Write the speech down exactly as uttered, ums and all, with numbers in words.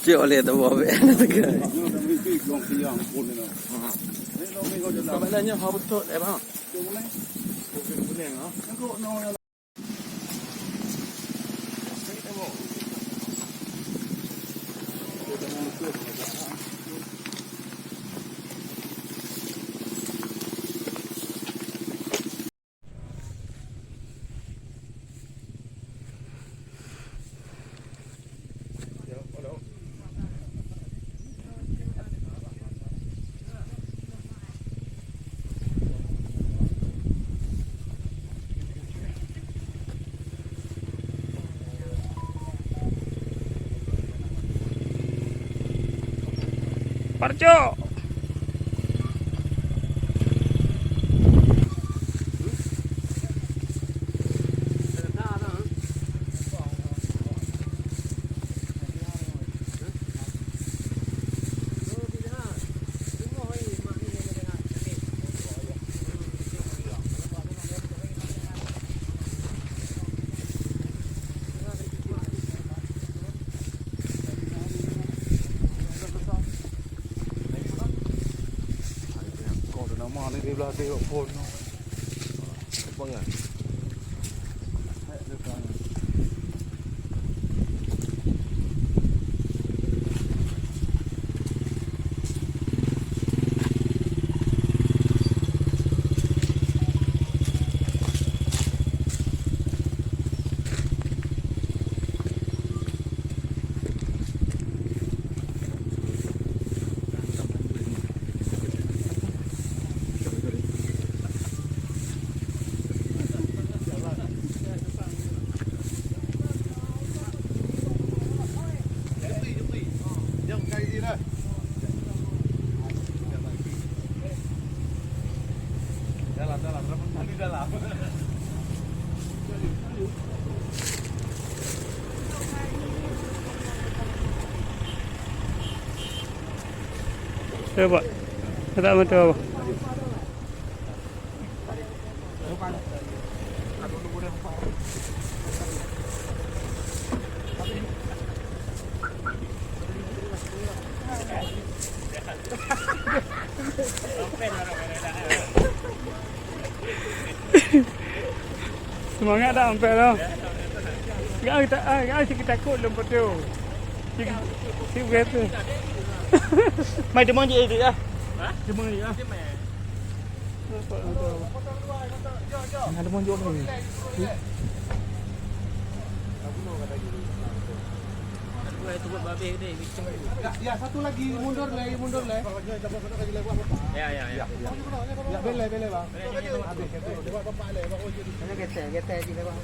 Cok lé tu bawa bek na teuka. Kaban nyan ha beutôi eh bang. Parcok. Dalam, dalam, dalam, dalam. Coba. Tak betul. Semangat dah sampai tu. Gak kita, ah, gak kita takut lom foto. Cik, cik berapa? Mai demang je, Dik, ah. Ha? Demang je, ah. Nampak tu. Nah, demang je ni. Ya, ya, satu lagi, mundur lagi, mundur lagi. Ya, ya, ya. Ya, boleh, boleh, bang. Habis, habis. Hanya geser, geser je, bang.